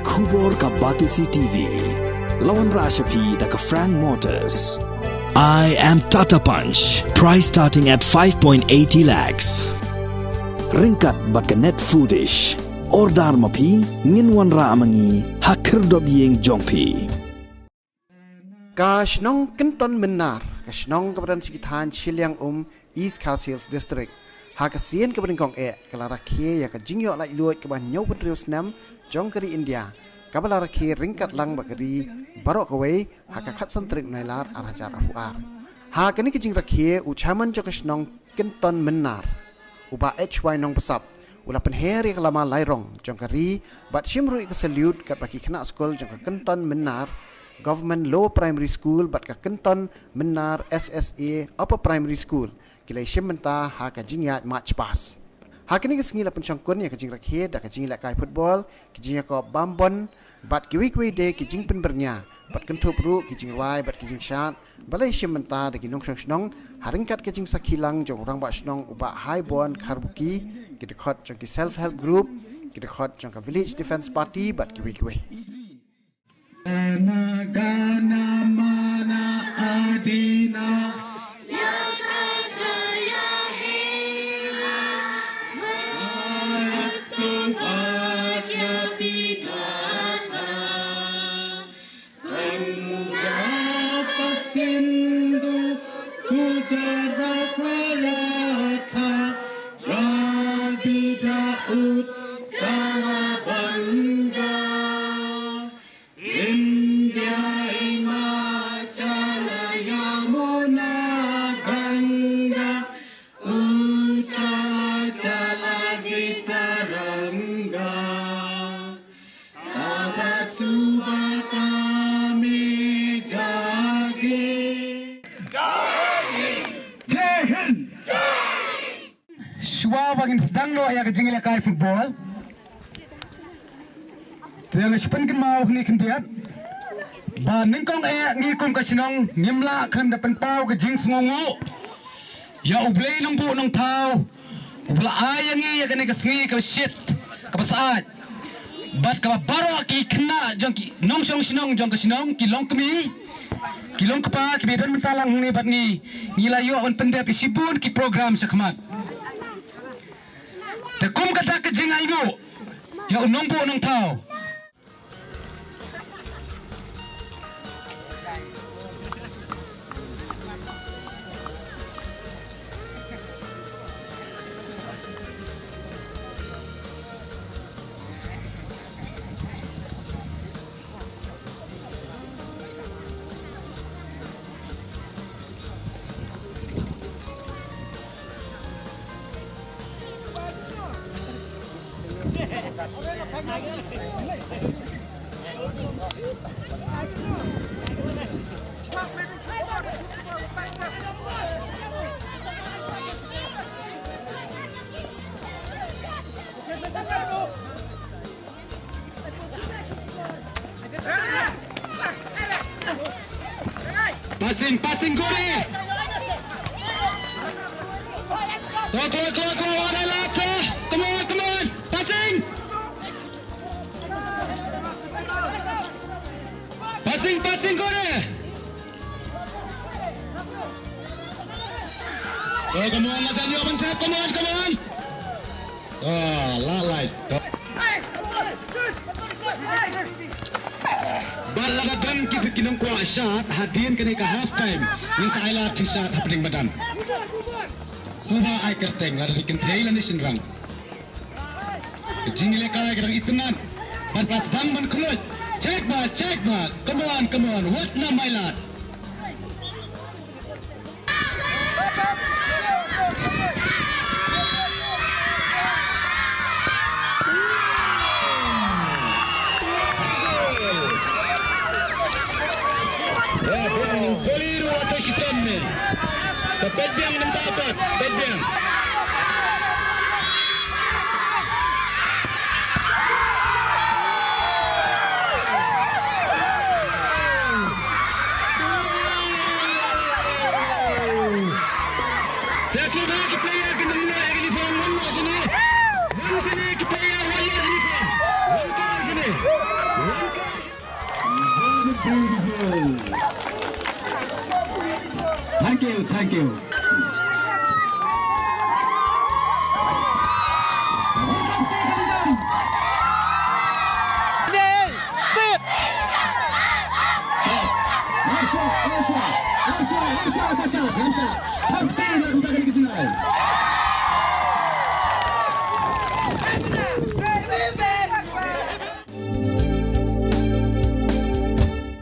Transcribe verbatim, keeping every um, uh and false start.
Khubor ka Batesi T V. La wanrah sha phi da ka Frank Motors. I am Tata Punch. Price starting at five point eighty lakhs. Ryngkat bad ka Net Foodish. Order ma phi, ngin wanrah ma ngi ha khyrdop ïing jong phi. Ka shnong Kynton Mynnar, ka shnong kaba don sha ki thaiñ Shiliang Um, East Khasi Hills District, ha ka sien kaba nyngkong eh ka la rakhe ïa ka jingïoh laitluid kaba hynñiewphew hynriew snem jong ka ri India, kaba la rakhe ryngkat lang bad ka ri baroh kawei ha ka khatsan tarik Nailar ar hajar arphew ar. Ha kane ka jingrakhe, u chairman jong ka shnong Kynton Mynnar, u Bah H Y Nongbsap, u la pynher ïa ka lama lairong jong ka ri bad shim ruh ïa ka salute katba ki khynnah skul jong ka Kynton Mynnar Government Lower Primary School bad ka Kynton Mynnar S S A Upper Primary School ki la ïashim bynta ha ka jingïaid March Past. Ha kane ka sngi la pynshongkun ïa ka jingrakhe da ka jingïalehkai football, ki jingïakop bam bon bad kiwei kiwei de ki jingpynbyrngia, bad kynthup ruh ki jingrwai bad ki jingshad ba la ïashim bynta da ki nongshong shnong ha ryngkat ka jingsakhi lang jong u Rangbah Shnong u Bah Highborn Kharbuki, ki dkhot jong ki self help group, ki dkhot jong ka Village Defence Party bad kiwei kiwei. Jana Gana Mana Adina. Punjab, Sindhu, Gujarat, Maratha, Dravida, Utkalar, Banga, Vindhya, Himachal, Yamuna, Ganga, Utkalar, Jala, Gitaranga. Jai Hind. Shuwa ba ngin sdang noh ïa ka jingïalehkai football, te nga shu pynkynmaw kine khyndiat ba nyngkong eh ngi kum ka shnong ngim lah khlem da pynpaw ka jingsngewnguh ïa U Blei Nongbuh Nongthaw, uba la ai ïa ngi ïa kane ka sngi kaba shit, kaba syaid, bad kaba baroh ki khynnah jong ki nongshong shnong jong ka shnong, ki longkmie, ki longkpa, kiba don bynta lang hangne bad ngi, ngi la ïoh ban pyndep ïa shibun ki program shakhmat. Te kum kata ka jingainguh ïa U Nongbuh Nongthaw. Passing, passing, go there. Go, go, go, go, on the left, go. Come on, come on. Passing. Passing, passing, go there. Oh, come on, Nathaniel, come on, come on. Ah, la light. Bad lada don ki, ki nongkwah shad hadien kane ka half time, ngin sa ai lad ki shad hapdeng madan. Sngewbha ai kyrteng, lada ki kynthei lane shynrang. Ka jingïalehkai ka dang itynnad. Bad ka sdang ban khluit. Check bad, check bad. Come on, come on. Wat na mai lad. Ka peit biang mynta pat, peit biang. Te sngewbha ki player ki nang noh ïa ka uniform, wan noh shane. Wan shane ki player, wan noh uniform. Wan noh shane. Beautiful. Thank you, thank you.